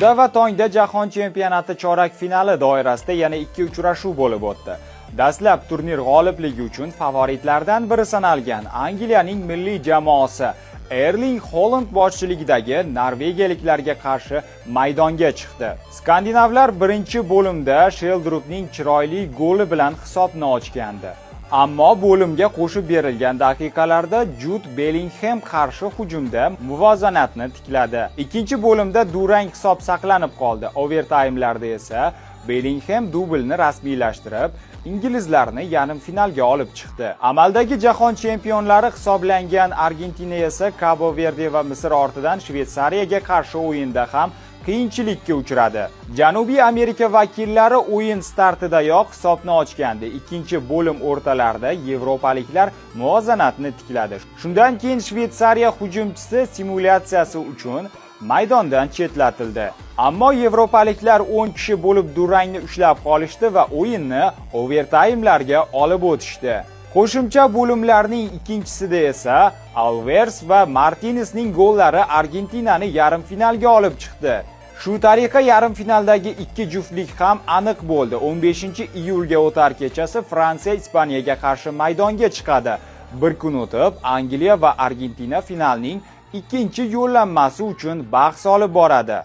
Tunda va tongda Jahon chempionati chorak finali doirasida yana ikki uchrashuv bo'lib o'tdi. Dastlab turnir g'olibligi uchun favoritlardan biri sanalgan Angliyaning milliy jamoasi Erling Holand boshchiligidagi norvegiyaliklarga qarshi maydonga chiqdi. Skandinavlar birinchi bo'limda Sheldrupning chiroyli goli bilan hisobni ochgandi. Ammo bo'limga qo'shib berilgan daqiqalarda Jud Bellinghem qarshi hujumda muvozanatni tikladi. Ikkinchi bo'limda durang hisob saqlanib qoldi. Overtaymlarda esa Bellinghem dublni rasmiylashtirib, inglizlarni yarim finalga olib chiqdi. Amaldagi jahon chempionlari hisoblangan Argentina esa Kabo Verde va Misr ortidan Shvetsariyaga qarshi o'yinda ham qiyinchilikka uchradi. Janubiy Amerika vakillari o'yin startidayoq hisobni ochgandi. Ikkinchi bo'lim o'rtalarida yevropaliklar muvozanatni tikladi. Shundan keyin Shvetsariya hujumchisi simulyatsiyasi uchun maydondan chetlatildi. Ammo yevropaliklar 10 kishi bo'lib durangni ushlab qolishdi va o'yinni overtaymlarga olib o'tishdi. Qo'shimcha bo'limlarning ikkinchisida esa Alvares va Martinesning gollari Argentinani yarim finalga olib chiqdi. Shu tariqa yarim finaldagi ikki juftlik ham aniq bo'ldi. 15-iyulga o'tar kechasi Fransiya Ispaniyaga qarshi maydonga chiqadi. Bir kun o'tib Angliya va Argentina finalning ikkinchi yo'llanmasi uchun bahs olib boradi.